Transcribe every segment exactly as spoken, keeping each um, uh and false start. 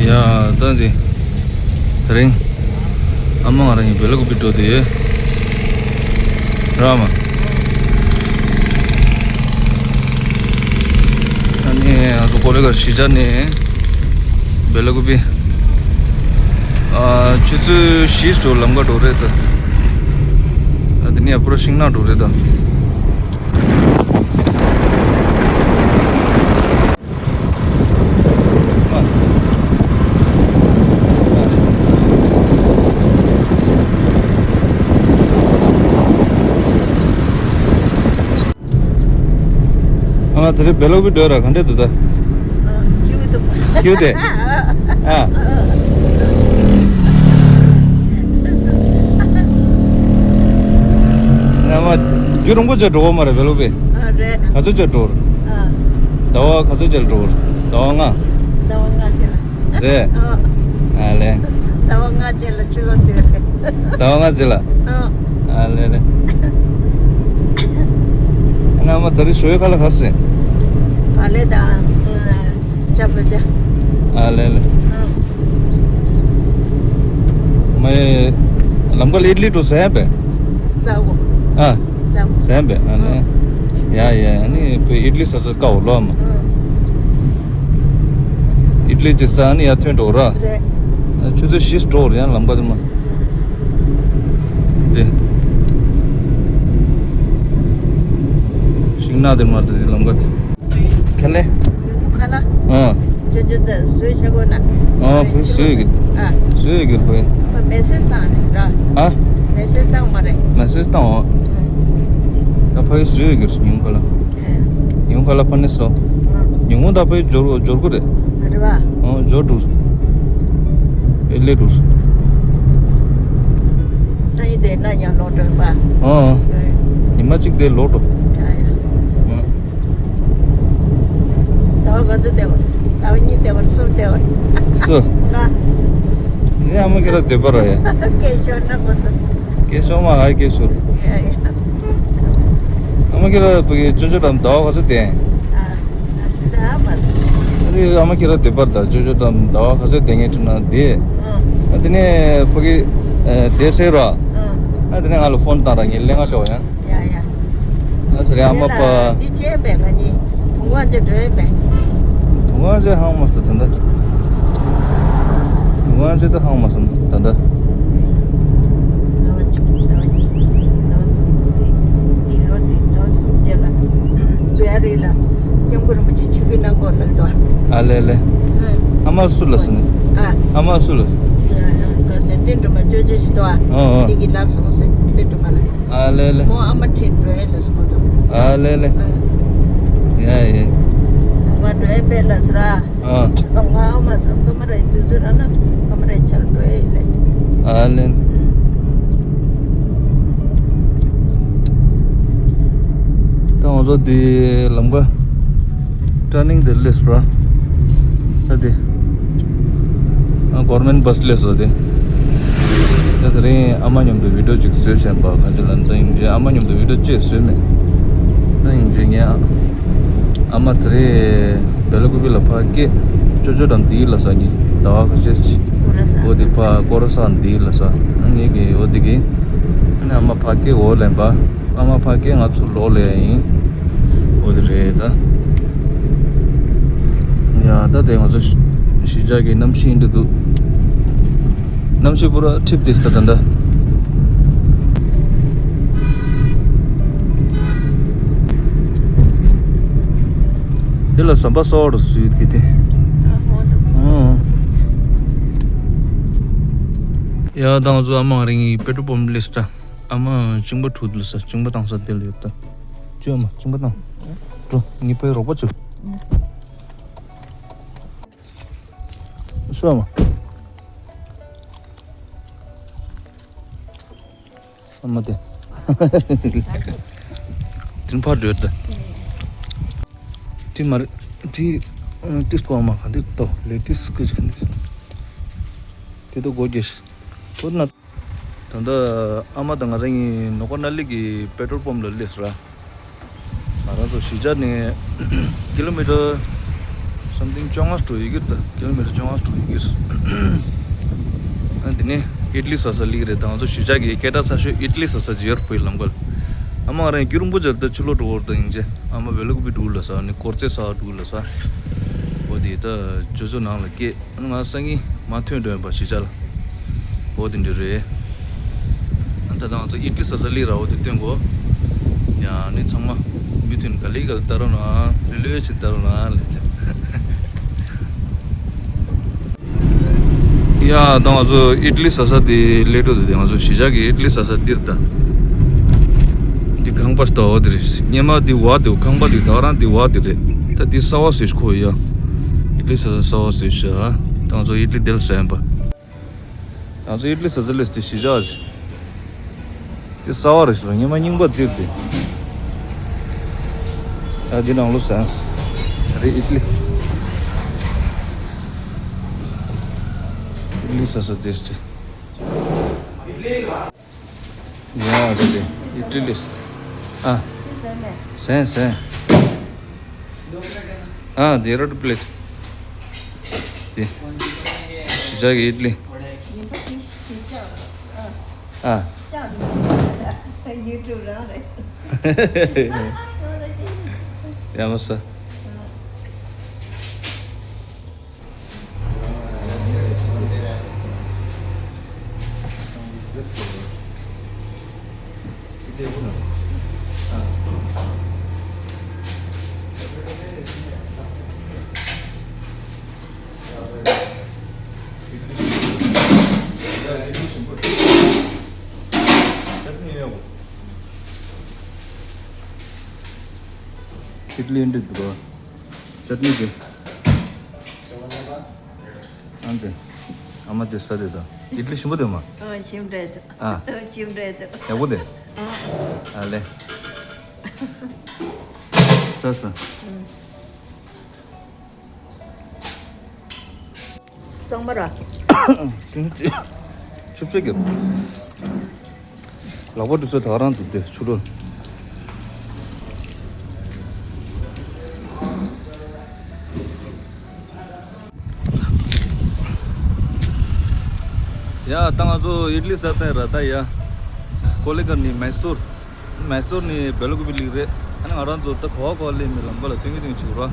ཡ། ད་འདི། དེ་རིང་། ཨ་མ་ང་རང་གཉིས་བེ་ལ་ཀུ་པི་འགྲོ་དེ་ཡོད། ར་མ། ཨ་ནི་ང་ཚོ་ཀོ་ལེ་གར་གཞིས་ཆགས་ནས་བེ་ལ་ཀུ་པི། ཨ། ཆུ་ཚོད་བཞི་ཙམ་ལམ་ཁ་འགྲོ་རེད་ད། ཨ། དེ་ནས་ཡར་པུ་ར་ཤིང་ནག་འགྲོ་རེད་ད། ཨ་མ། དེ་རིང་བེ་ལ་ཀུ་པི་འགྲོ་ར། ག་འདྲས་འདུག་ད། ཨ། སྐྱིད་འདུག་སྐྱིད་དེ། ཨ། ཨ་མ། རྒྱུན་རིང་པོ་བྱས་འགྲོ་གི་མ་རེད་བེ་ལ་ཀུ་པི། ཨ། རེད། ག་ཚོད་བྱས་འགྲོ་ར། ཨ། ཟླ་བ་ག་ཚོད་བྱས་འགྲོ་ར། ཟླ་བ་ལྔ། ཟླ་བ་ལྔ་བྱས་ལ། རེད། ཨ། ཨ་ལེ། ཟླ་བ་ལྔ་བྱས་ལ་ཕྱི་ལོགས་དེ་རེད། ཟླ་བ་ལྔ་བྱས་ལ། ཨ། ཨ་ལེ་ལེ། ཨ་མ། དེ་རིང་ཞོགས་ཀས་ཁ་ལག་ག་རེ་ཟས། བག་ལེབ་དང་། ཨ། ཇ་བོ་ཇ། ཨ་ལེ་ལེ། ཨ། མ་ཡེ། ལམ་ཁ་ལ་ཨིད་ལི་འདྲ་བོ་ཟས་པས། ཟ་འོ། ཨ། ཟ་འོ། ཟས་པས། ཨ་ནི། ཨ། ཡ་ཡ། ཨ་ནི་བུ་ཨིད་ལི་ཟ་ས་དཀའ་བ་ལོ་ཨ་མ། ཨ། ཨིད་ལི་ཅིག་ཟ། ཨ་ནི་ཡར་ཐོན་འགྲོ་ར། རེད། ཨ། ཆུ་ཚོད་བཞི་འགྲོ་ར། ཡང་ལམ་ཁ་དེ་མ། དེ། ཤིང་ནག་དེ་མ་དེ་ལམ་ཁ་དེ། ཁ་ལེ། ཡུ་ཁ་ལ། ཨ། ཅོ་ཅོ་ཙེ་བཟོས་བཞག་གོ་ན། ཨ། ཕུ་བཟོས་ཀྱི། ཨ། བཟོས་ཀྱི་ཕུ། ཨ། མེ་སེ་ཇི་བཏང་ནས་ར། ཨ། མེ་སེ་ཇི་བཏང་མ་རེད། མེ་སེ་ཇི་བཏང་འོ། ཨ། ད་ཕ་གི་བཟོས་ཀྱི་ཉུང་ཁ་ལ། ཨ། ཉུང་ཁ་ལ་ཕ་ནི་སོ། ཨ། ཉུང་ཁ་ད་ཕ་གི་འབྱོར་འབྱོར་གོ་རེད། རེད་བ། ཨ། འབྱོར་འགྲོ། ཨེ་ལེ་འགྲོ། སང་ཉིན་དེ་ན་ཡང་ལོག་འགྲོ་བ། ཨ། ཨ། ཉི་མ་གཅིག་དེ་ལོག་འགྲོ། ཨ་ཡ། ཨ། ཟླ་བ་ག་ཚོད་བསྡད་པ། ཟླ་བ་གཉིས་བསྡད་པ། གསུམ་བསྡད་པ། སུ། ང་། ངའི་ཨ་མ་ཁྱེད་རང་བསྡད་པ་ར་ཡ། སྐད་ཤོར་ན་ཁོ་ཚོ། སྐད་ཤོར་མ། ཨ། སྐད་ཤོར། ཡ་ཡ། ཨ་མ་ཁྱེད་རང་བུ་གི་ཅོ་ཅོ་དང་ཟླ་བ་ག་ཚོད་བསྡད། ཨ། ཨ་ནི་ཨ་མ་ཁྱེད་རང་བསྡད་པ་ར་ད། ཅོ་ཅོ་དང་ཟླ་བ་ག་ཚོད་བསྡད་མཁན་དྲིས་ན་བསྡད། ཨ། ཨ། དེ་ནས་བུ་གི་བསྡད་ཟེར་ར། ཨ། ཨ། དེ་ནས་ང་ལ་ཕོན་བཏང་ར། ངས་ལེན་ག་ལོག་ཡ། ཡ་ཡ། ཨ་ཙི་རེ། ཨ་མ་ཕ། འདི་བྱས་པས་ང་གཉིས་བུ་ང་ཅིག་འགྲོ་ཡས་པས། བུ་ང་ཅིག་ཧང་མ་སོང་ད་ལྟ། བུ་ང་ཅིག་ད་ཧང་མ་སོང་ད་ལྟ། ཟླ་བ་གཅིག་ཟླ་བ་གཉིས། ཟླ་བ་གསུམ། དེ་འདི་ལོ་དེ་ཟླ་བ་གསུམ་རྗེས་ལ་བོད་ཡ་རི་ལ་སྐྱབས་མགོན་རིན་པོ་ཆེ་ཆོས་བརྒྱུད་གནང་སྐོར་ལ་འདུག་ཨ་ལེ་ལེ། ཨ་མ་སུ་ལ་སོང་ནས། ཨ། ཨ་མ་སུ་ལ། ག་ཟེར། བསྟན་སྒྲོལ་མ་ཅོ་ཅོ་ཞིག་འདུག་ཨ། ཨ་ཨ། དེ་གིས་ལབ་སོང་ཟེར། བསྟན་སྒྲོལ་མ་ལ། ཨ་ལེ་ལེ། མོ་ཨ་མ་ཁྲིད་འགྲོ་ཡས་ལ་སོང་འདུག་ཨ་ལེ་ལེ། ཨ། ཡ་ཡ། ང་འགྲོ་ཡས་པས་ལ་སོ་ར། ཨ། ང་ཨ་མ་སོང་ཀ་མ་ར་དུས་ཚོད་ར་ན་ཀ་མ་ར་ཆལ་འགྲོ་ཡས་ལེ། ཨ་ལེ། ད་ང་ཚོ་འདི་ལམ་ཁ་ཊར་ནིང་དེ་སླེབས་སོང་ར། ད་དེ། ཨ། གོར་མེན་བྷ་སི་སླེབས་སོང་དེ། ད་དེ་རིང་ཨ་མ་མཉམ་དུ་བི་ཌིའོ་ཅིག་བཟོས་བཞིན་པ་ག་ཅི་ལ། ད་ཡིན་གཅིག་ཨ་མ་མཉམ་དུ་བི་ཌིའོ་ཅིག་བཟོས་མེད། ད་ཡིན་གཅིག་ངས་ཨ་མ་དེ་རིང་བེ་ལ་ཀུ་པི་ལ་ཕར་སྐད་ཅོ་ཅོ་དང་འདི་ལ་ས་གཉིས་ཟླ་བ་ཁ་ཤས་ཤིག་འོ་དེ་ཕར་སྐོར་ར་ས་འདི་ལ་ས། ངས་ཀྱི་འོ་དེ་གི་ཨ་ནི་ཨ་མ་ཕ་སྐད་འོག་ལེན་པ། ཨ་མ་ཕ་སྐད་ང་ཚུར་ལོག་ལེན་ཡིན། འོ་དེ་རེད་ད། ཡ། ད་དེ་ང་ཚོ་གཞིས་ཆགས་ཀྱི་གནམ་གཤིས་འདི་འདུག་གནམ་གཤིས་པུ་ར་འཁྲིག་དེ་ད་ད་ད། དེ་ལ་ཟམ་པ་གསར་པ་བཟོས་ཀྱི་དེ། ཨ། ཡ། ད་ང་ཚོ་ཨ་མ་ང་རང་གི་པེ་ཊོལ་པམ་སླེབས་ད། ཨ་མ་གཅིན་པ་འཐུང་ལ་ས། གཅིན་པ་བཏང་ས་དེ་ལ་ཡོད་ད། ཅོ་ཨ་མ་གཅིན་པ་བཏང་། འགྲོ། ངའི་ཕའི་རོགས་པ་བྱོས། སོ་ཨ་མ། ཨ་མ་དེ། དེ་ཕར་འགྲོ་ད། དེ་མ་རེད། དེ། ཨ། དེ་སྐོར་མ་ག་འདི་ལྟོ་ལེ་དེ་སུ་ཀི་ཅིག་འདི། དེ་ད་སྒོ་རྒྱག་ཤི། ཁོ་ན། ད་ལྟ་ཨ་མ་དང་ང་རང་གཉིས་ནོ་ཀ་ན་ལི་གི་པེ་ཊོལ་པམ་ལ་སླེབས་སོང་ར། ང་རང་ཚོ་གཞིས་ཆགས་ནས་ཀི་ལོ་མི་ཊར་ བསམ་ཐེངས་བཅོ་ལྔ་འགྲོ་ཡི་གི་རེད། ད་ཀི་ལོ་མི་ཊར་བཅོ་ལྔ་འགྲོ་ཡི་གི་རེད། ཨ་དེ་ནས་ཨིད་ལི་ཟ་ས་སླེབས་རེད། ད་ང་ཚོ་གཞིས་ཆགས་ཀྱི་སྐད་གྲགས་ཚ་ཤོས་ཨིད་ལི་ཟ་ས་ཅིག་ཡོད་རེད། བོད་ལམ་ཁ་ལ། ཨ་མ་ང་རང་རྒྱུན་རིང་པོ་ཅིག་ད་ཕྱི་ལོགས་འགྲོ་བར་ད་ཡིན་ཅེ། ཨ་མ་བེ་ལ་ཀུ་པི་འགྲོ་ལ་ས་ནི་སྐོར་རྩེད་ས་འགྲོ་ལ་ས། འོ་དེ་ད་ཇོ་ཇོ་ནང་ལ་སྐད། ང་སང་ཉིན་མ་ཐོན་འགྲོ་ཡིན་པ་གཞིས་ཆགས་ལ། འོ་དེ་འདྲ་རེད། ཨ་ད་ང་ཚོ་ཨིད་ལི་ཟ་ས་སླེབས་ར། འོ་དེ་སྟོན་གོ། ཡ་ནི་ཚང་མ་མུ་མཐུད་ག་ལེ་ག་ལེ་ལྟ་རོགས་གནང་། ལྷོད་ལྷོད་བྱས་ལྟ་རོགས་གནང་ལབ་བྱས། ཡ་ད་ང་ཚོ་ཨིད་ལི་ཟ་ས་དེ་སླེབས་འགྲོ་དེ། ང་ཚོ་གཞིས་ཆགས་ཀྱི་ཨིད་ལི་ཟ་ས་འདིར་ད། འདི་ཁང་པ་ཞིག་ད། འོ་དེ་རེད། སྔོན་མ་འདི་བ་དེ་ཁང་པ་འདི་ད་རང་འདི་བ་དེ་རེད། ད་འདི་གསར་པ་ཞིག་ཁོ་ཡ། ཨིད་ལི་ཟ་ས་གསར་པ་ཞིག་ཤ། ད་ང་ཚོ་ཨིད་ལི་དེ་ལ་ཟ་ཡིན་པ། ང་ཚོ་ཨིད་ལི་ཟ་ས་སླེབས་དེ་གཞིས་ཆགས་ཅིག་དེ་གསར་པ་རེད་ཟེར། སྔོན་མ་རྙིང་པ་འདིར་དེ། ཨ་འདི་ནང་ལོགས་ཟ་རེད་ཨིད་ལི། ཨིད་ལི་ཟ་ས་འདིར་དེ། ཡ་རེད་རེད། ཨིད་ལི་ལེ་ས། ཨ། ཟན་ཟན། ཨ་དེ་རོ་ཏི་པི་ལེ་ཊི། དེ་གཞིས་ཆགས་ཀྱི་ཨིད་ལི། ཨ། ཡུ་ཊུབ་རང་རེད། ཡ་མ་ས། ཨིད་ལི་འདི་འདུག་ག་ཅཊ་ནི་དེ། ཨ་འདི། ཨ་མ་དེ་ཟ་དེ་དང་། ཨིད་ལི་ཞིམ་པོ་དེ་མ། ཨ་ཞིམ་དྲགས་འདུག་ཨ། ཞིམ་དྲགས་འདུག་ཡག་པོ་དེ། ཨ། ཨ་ལེ། ཟ་ཟ། གཙང་མ་ར། ཆུ་ཚོད་ཀྱི། ལག་པ་འགྲོ་ས་ད་རང་འདུག་སྟེ་ཆུ་ལོར། ཡ་ད་ང་ཚོ་ཨིད་ལི་ཟ་ཚར་ར། ད་ཡ་ཀོ་ལེ་གར་ནས་མེ་སོར། མེ་སོར་ནས་བེ་ལ་ཀུ་པི་སླེབས་རེད། ཨ་ནི་ང་རང་ཚོ་ད་ག་པར་ག་པར་སླེབས་མེད་ལམ་ཁ་ལ་སྟོན་གི་སྟོན་གི་བྱེད་དགོས་ར།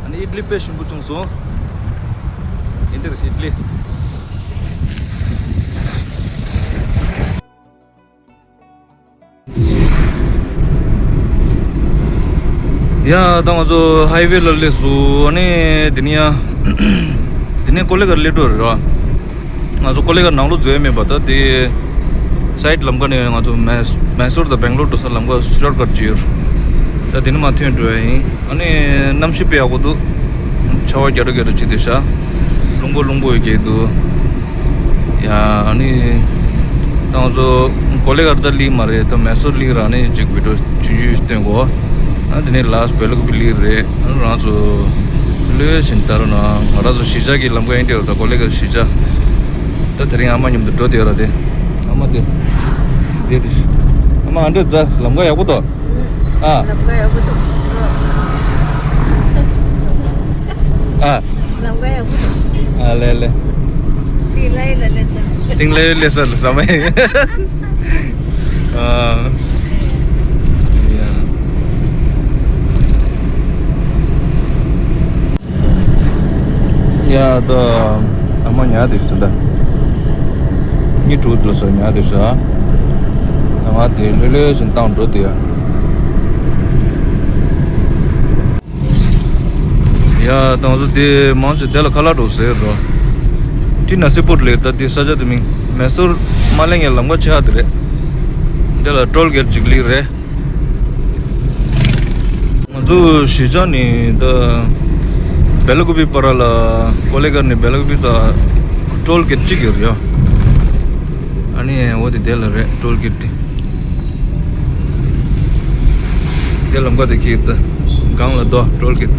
ཨ་ནི་ཨིད་ལི་དཔེ་ཞིམ་པོ་བྱུང་སོང་། ཨིན་དེ་རེད་ཨིད་ལི། ཡ་ད་ང་ཚོ་ཧའི་ཝེ་ལ་སླེབས་སོང་། ཨ་ནི་དེ་ནས་ཡ། དེ་ནས་ཀོ་ལེ་གར་སླེབས་འགྲོ་རེད་ར། ང་ཚོ་ཀོ་ལེ་གར་ནང་ལོགས་འཛུལ་ཡ་མེད་པ། ད་དེ་སའིཌ་ལམ་ཁ་ནས་ང་ཚོ་མེ་མེ་སོར་དང་སྦེང་ལོར་འགྲོ་ས་ལམ་ཁ་ཤོཊ་ཀཊ་ཅིག་ཡོད། ད་དེ་ནས་མར་ཐོན་འགྲོ་ཡ་ཡིན། ཨ་ནི་གནམ་གཤིས་དཔེ་ཡག་པོ་འདུག་ཆར་པ་རྒྱག་རེ་རྒྱག་རེ་བྱེད་དེ་ཤག་རླུང་པོ་རླུང་པོ་ཡོད་ཀྱི་འདུག་ཡ་ཨ་ནི་ད་ང་ཚོ་ཀོ་ལེ་གར་ད་སླེབས་མ་རེད། ད་མེ་སོར་སླེབས་ར། ཨ་ནི་ཅིག་བི་ཌི་ཡོ་ཆུང་ཆུང་ཞིག་སྟོན་གོ་ཨ་དེ་ནས་ལཱསྚ་བེ་ལ་ཀུ་པི་སླེབས་རེད། ཨ་ནི་རང་ཚོ་ལོས་བཞིན་ལྟ་རོགས་གནང་། ང་རང་ཚོ་གཞིས་ཆགས་ཀྱི་ལམ་ཁ་ཡིན་དེ་ད་ཀོ་ལེ་གར་གཞིས་ཆགས། ད་དེ་རིང་ཨ་མ་མཉམ་དུ་འགྲོ་བསྡད་ཡོད་ར་དེ། ཨ་མ་དེ། དེ་དེ། ཨ་མ་ཨ་འདྲས་ད་ལམ་ཁ་ཡག་པོ་འདུག་ཨ། ལམ་ཁ་ཡག་པོ་འདུག་ཨ། ལམ་ཁ་ཡག་པོ་འདུག་ཨ་ལེ་ལེ། ཏིང་ལའི་ལ་ལེ་ས། ཏིང་ལའི་ལེ་ས་ལ་ས་མ་ཡིན། ཨ། ཡ། ཡ་ད་ཨ་མ་ཉལ་བསྡད་ཤག་ད། གཉིད་དྲུག་འགྲོ་སོང་ཉལ་བསྡད་ཤག་ད་ང་དེ་ལྷོད་ལྷོད་བཞིན་བཏང་འགྲོ་དེ་ཡ། ཡ་ད་ང་ཚོ་དེ་མང་ཆེ་དེ་ལ་ཁ་ལག་འགྲོ་ཟེར་རོ། ཏི་ན་སི་པོར་ལེ་ད་དེ་ས་ཆ་དེ་མིང་མེ་སོར་མ་སླེབས་ངའི་ལམ་ཁ་ཆགས་དེ་རེད། དེ་ལ་ཊོལ་གེཊ་ཅིག་སླེབས་རེད། ང་ཚོ་གཞིས་ཆགས་ནས་ད་བེ་ལ་ཀུ་པི་བར་ལ་ཀོ་ལེ་གར་ནས་བེ་ལ་ཀུ་པི་ད་ཊོལ་གེཊ་གཅིག་ཡོད་རེད་ཡ། ཨ་ནི་འོ་དེ་དེ་ལ་རེད་ཊོལ་གེཊ་དེ། དེ་ལམ་ཁ་དེ་ཁྱེར་ད་སྒང་ལ་དོ་ཊོལ་གེཊ།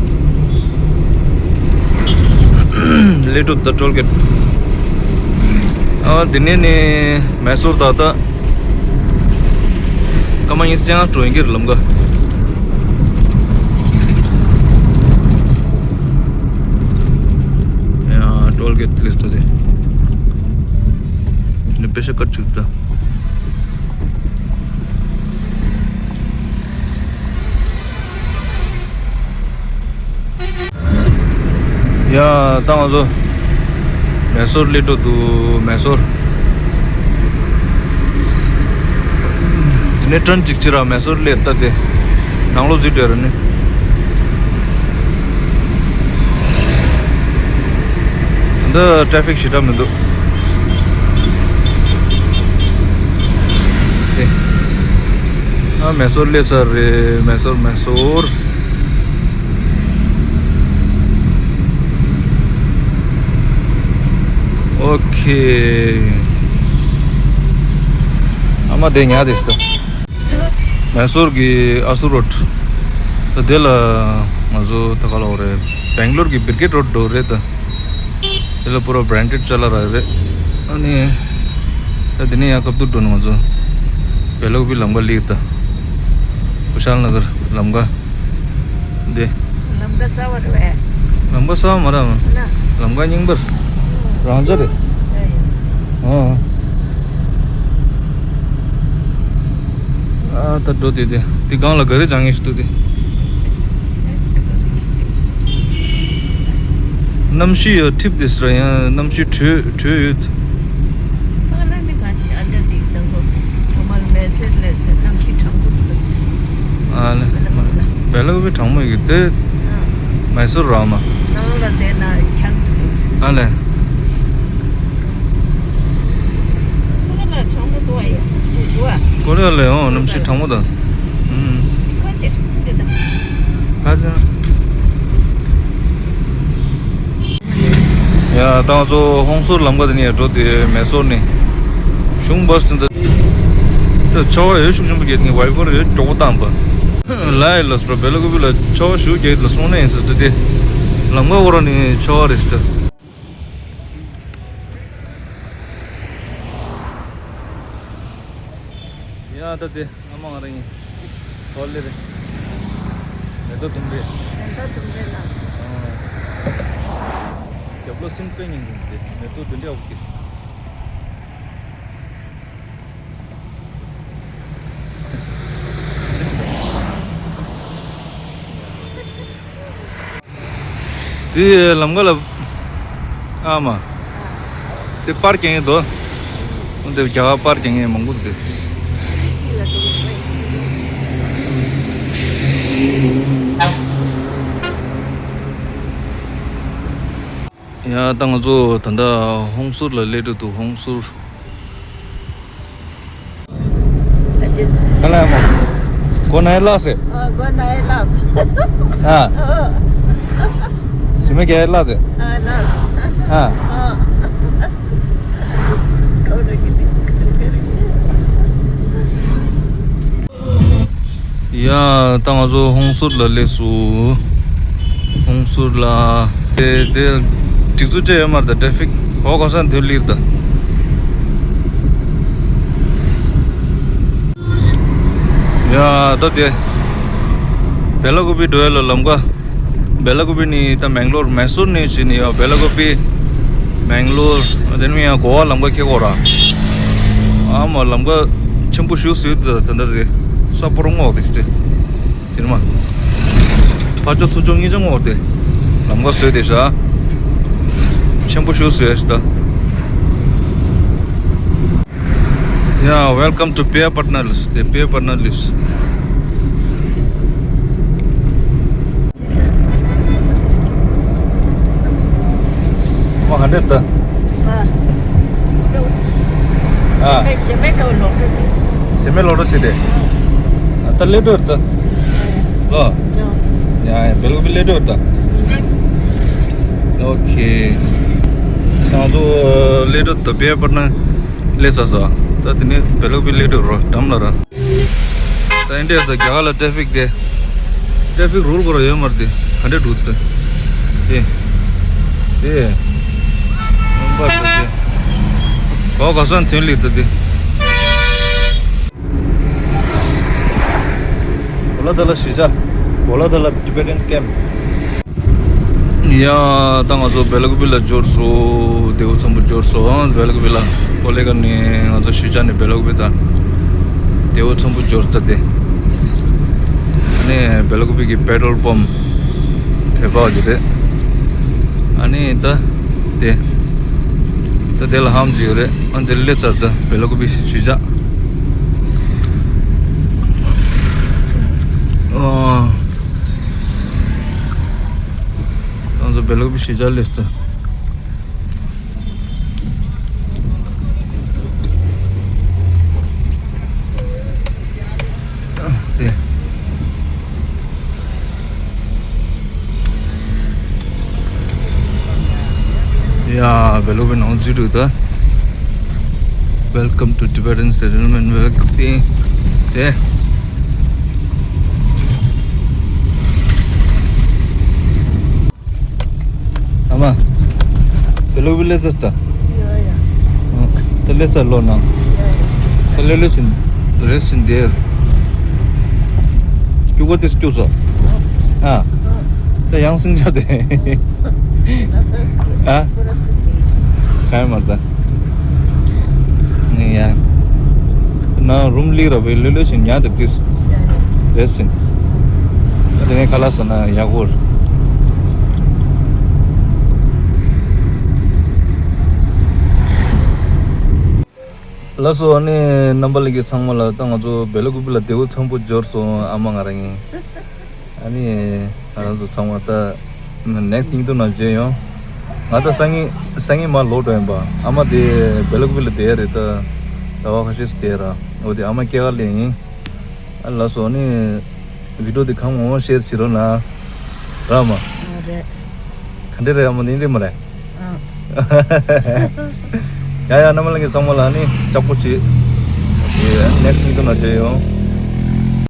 ལེ་ཊུ་ད་ཊོལ་གེཊ། ཨ་དེ་ནས་ནི་མེ་སོར་ད་ད། ཀ་མ་ཡིན་སེང་ཨ་ཀྲོ་ཡིན་གྱི་རེད་ལམ་ཀ། ཊོལ་གེ་ཊི་སླེབས་ད་དེ། ནི་པེ་ཤ་ཀར་བཅུག་ད། ཡ། ད་ང་ཚོ་མེ་སོར་སླེབས་འགྲོ་འདུག་མེ་སོར། དེ་ནས་ཊརན་གཅིག་བྱས་ར་མེ་སོར་སླེབས་ད་དེ། ནང་ལོགས་འཛུལ་འགྲོ་ར་ནི། འདི་ཊ་རེ་ཕིག་ཞེ་དྲག་མི་འདུག་དེ། ཨ། མེ་སོར་སླེབས་ཚར་རེད། མེ་སོར། མེ་སོར། ཨོ་ཁེ། ཨ་མ་དེ་ཉལ་དེ་ཤི་ད། མེ་སོར་གྱི་ཨ་སུ་རོ་ཌི། ད་དེ་ལ་ང་ཚོ་ད་ག་ལ་འོ་རེད། སྦེང་ལོར་གྱི་བིར་གེཊ་རོ་ཌི་འགྲོ་རེད་ད། དེ་ལ་པུ་ར་བྷི་རན་ཌེཌ་ཅ་ལག་རག་རེད། ཨ་ནི། ད་དེ་ནས་ཡང་སྐབས་ཐོག་འགྲོ་ནས་ང་ཚོ་བེ་ལ་ཀུ་པི་ལམ་ཀ་སླེབས་ད། ཀུ་ཤལ་ན་གར་ལམ་ཀ་འདི། ལམ་ཀ་གསར་པ་རེད་པས། ལམ་ཀ་གསར་པ་མ་རེད་མ། ན། ལམ་ཀ་རྙིང་པ་རེད། རང་འཇགས་རེད། ཡ་ཡ། ཨོ། ཨ། ད་འགྲོ་དེ་དེ་དེ་སྒང་ལ་ག་རེ་སྦྱང་ངེས་ཤིག་འདུག་དེ། གནམ་གཤིས་ཡོད་འཁྲིབ་དེ་སི་ར་ཡང་གནམ་གཤིས་དྲོད་དྲོད་ཡོད། ཨ་ལ་ནི་ག་ཤི་ཨ་ཅག་དེ་དང་པོ་ཐོག་མར་མེ་སེར་ལས་སེར་གནམ་གཤིས་གྲང་པོ་འདུག་ཟེར། ཨ་ལ། བེ་ལ་ཀུ་པི་གྲང་མོ་ཡོད་དེ། ཨ། མེ་སོར་ར་མ། ནང་ལ་བསྡད་ན་འཁྱག་འདུག་ཟེར། ཨ་ལ། ཁོ་ན་གྲང་མོ་འདུག་ཨ་ཡ། འདུག་ཨ། ཀོ་རི་ཡ་ལ་ཡང་གནམ་གཤིས་གྲང་མོ་དང་། ཨུམ། ཁ་ཅིག་དེ་དང་། ཁ་ཅིག་ཡ། ད་ང་ཚོ་ཧོང་སུར་ལམ་ཀ་དེ་ནས་འགྲོ་དེ་མེ་སོར་ནས། གཞུང་བཱས་དེ་ཚོ། ད་ཆར་པ་ཡོད་ཤུགས་ཆེན་པོ་རྒྱག་ནས་ཝའི་པར་ཡོད་མགྱོགས་པོ་བཏང་པ། ལ་ཡི་ལ་སི་པ་བེ་ལ་ཀུ་པི་ལ་ཆར་པ་ཞུ་རྒྱག་ལ་སོང་ན་ཡིན་ཟེར་དུས་དེ། ལམ་ཀ་འོ་ར་ནས་ཆར་པ་རེད་ཟེར། ཡ་ད་དེ་ཨ་མ་ང་རང་ཡིན། ཧོ་ལེ་རེད། མེ་ཏོག་ལྡུམ་རེད། མེ་ཏོག་ལྡུམ་རེད་ལ། ཨ། རྒྱབ་ལོགས་སེམས་དཔེ་སྙིང་རྗེ་འདི་མེ་ཏོག་འདི་འདྲ་ཡག་པོ་སྐྱེས། དེ་ལམ་ཁ་ལ། ཨ་མ། དེ་པར་རྒྱག་མཁན་འདུག་འོན་ཏེ་རྒྱ་གར་པར་རྒྱག་མཁན་མང་པོ་འདུག་ཡ་ད་ང་ཚོ་ད་ལྟ་ཧོང་སུར་ལ་སླེབས་འགྲོ་འདུག་ཧོང་སུར། ག་ལ་ཡ་མོ། གོ་ན་ཡ་ལགས་སེ། ཨ། གོ་ན་ཡ་ལགས་སེ། ཨ། ཨ། ཞི་མི་ག་ཡ་ལགས་སེ། ཨ། ལགས་སེ། ཨ། ཨ། གོ་ན་གི་དེ། ཡ། ད་ང་ཚོ་ཧོང་སུར་ལ་སླེབས་སོང་། ཧོང་སུར་ལ། དེ་དེ་སྒྲིག་འཛུགས་བྱས་ཡོད་མ་རེད་ད། ཊེ་ཕིག་གོ་ག་ས་འདིར་སླེབས་ད། ཡ་ད་དེ་བེ་ལ་ཀུ་པི་འགྲོ་ཡ་ལ་ལམ་ཀ། བེ་ལ་ཀུ་པི་ནི་ད་མེང་ལོར། མེ་སོར་ནི་ཞིག་ནི་ཡ། བེ་ལ་ཀུ་པི། མེང་ལོར། དེ་ནི་ཡང་གོ་བ་ལམ་ཀ་ཁེ་གོ་ར། ཨ་མ་ལམ་ཀ་ཆེན་པོ་ཞིག་བཟོས་འདུག་ད་ལྟ་དེ་ས་སྤོ་རོ་སྔོག་དེ་ཞིག་དེ། དེ་ནི་མ། ཕར་ཕྱོགས་ཚུར་ཕྱོགས་གཉིས་ཆ་སྔོག་དེ། ལམ་ཀ་བཟོས་དེ་ཤ། ཆེན་པོ་ཞིག་བཟོས་ཤ་ད། Yeah, welcome to Piyapattana Hills. The Piyapattana Hills. མ་ག་འདྲ་ད། ཨ། ཨ། ཞེ་མེད་ཞེ་མེད་འདྲ་བོ་ལོག་འགྲོ་ཅིག་ཞེ་མེད་ལོག་འགྲོ་ཅིག་དེ། ཨ། ད་སླེབས་འགྲོ་ད། ལོ། ཡ། ཡ་ཡ། བེ་ལ་ཀུ་པི་སླེབས་འགྲོ་ད། ཨོ་ཁེ། ང་ཚོ་སླེབས་འགྲོ་ད། བེ་པར་ན་སླེབས་ཚར་སོང་། ད་དེ་ནས་བེ་ལ་ཀུ་པི་སླེབས་འགྲོ་རོ། འགྲམ་ལ་ར། ད་འདི་འདྲ་ད་རྒྱ་གར་ལ་ཊེ་ཕིག་དེ། ཊེ་ཕིག་རུལ་དགོས་ར་ཡོད་མ་རེད་དེ། ག་འདྲ་འགྲོ་དེ། དེ། དེ། རྣམ་པ་ད་དེ། གོ་ག་ས་ཐོན་ལེ་ད་དེ། གོ་ལ་ད་ལ་གཞིས་ཆགས། གོ་ལ་ད་ལ་ཊི་བེ་ཊན་ཀེམ། ཡ། ད་ང་ཚོ་བེ་ལ་ཀུ་པི་ལ་འབྱོར་སོང་། ཏེའུ་ཚོམ་བུ་འབྱོར་སོང་། བེ་ལ་ཀུ་པི་ལ་ཀོ་ལེ་ག་ནས་ང་ཚོ་གཞིས་ཆགས་ནས་བེ་ལ་ཀུ་པི་ད་ཏེའུ་ཚོམ་བུ་འབྱོར་ད་དེ། ཨ་ནི་བེ་ལ་ཀུ་པི་གི་པེ་ཊོལ་པམ་བོད་པ་ཅིག་རེད། ཨ་ནི་ད་དེ་ད་དེ་ལ་ཧམ་ཅིག་ཡོད་རེད། ཨ་འདིར་སླེབས་ཚར། ད་བེ་ལ་ཀུ་པི་གཞིས་ཆགས། ཨོ། ང་ཚོ་བེ་ལ་ཀུ་པི་གཞིས་ཆགས་སླེབས་ད། དེ། ཡ། བེ་ལ་ཀུ་པི་ནང་འཛུལ་འདུག་ད། Welcome to Tibetan settlement, བེ་ལ་ཀུ་པི། དེ། ཨ་མ། བེ་ལ་ཀུ་པི་སླེབས་ཚར་ད། ཡ་ཡ། ད་སླེབས་ཚར་ལོ་ན། ཡ་ཡ། ད་ལེ་ལེ་ཕྱིན། རེས་ཕྱིན་དེར། སྐྱུག་པ་དེ་སྐྱུག་ཚོ། ཨ། ད་ཡང་སྲིང་ཆ་དེ། ཨ། ག་ཡ་མ་ད། ནི་ཡ། ན་རུམ་ལི་ར་བེ་ལེ་ལེ་ཕྱིན་ཉ་དེ་ཏིས། རེས་ཕྱིན། ད་དེ་ནས་ཁ་ལག་ཟ་ན་ཡག་པོ་རེད། ལགས་སོ། ཨ་ནི་རྣམ་པ་ལྷན་རྒྱས་ཚང་མ་ལ། ད་ང་ཚོ་བེ་ལ་ཀུ་པི་ལ་ཏེའུ་ཚོམ་བུ་འབྱོར་སོང་། ཨ་མ་ང་རང་ཡིན། ཨ་ནི་ང་རང་ཚོ་ཚང་མ་ད་ནེག་སི་ཊི་ཉིན་ཐོ་ནང་མཇལ་ཡོང་། ང་ད་སང་ཉིན་སང་ཉིན་མར་ལོག་འགྲོ་ཡིན་པ། ཨ་མ་དེ་བེ་ལ་ཀུ་པི་ལ་བསྡད་རེད། ད་ཟླ་བ་ཁ་ཤས་ཤིག་བསྡད་ར། འོ་དེ་ཨ་མ་སྐྱེས་སྐར་ལ་ཡིན། ཨ་ལགས་སོ། ཨ་ནི་བི་ཌི་ཡོ་དེ་གང་མང་མང་ཤེར་བྱེད་རོགས་གནང་། ར་མ། ཨ་རེད། ག་འདྲ་རེད། ཨ་མ་འདི་འདྲ་མ་རེད། ཨ། ཡ་ཡ། རྣམ་པ་ལྷན་རྒྱས་ཚང་མ་ལ་ནི་ལྕགས་པོ་བྱེད། ཨོ་ཁེ། ནེག་སི་ཊི་ཉིན་ཐོ་ནང་མཇལ་ཡོང་།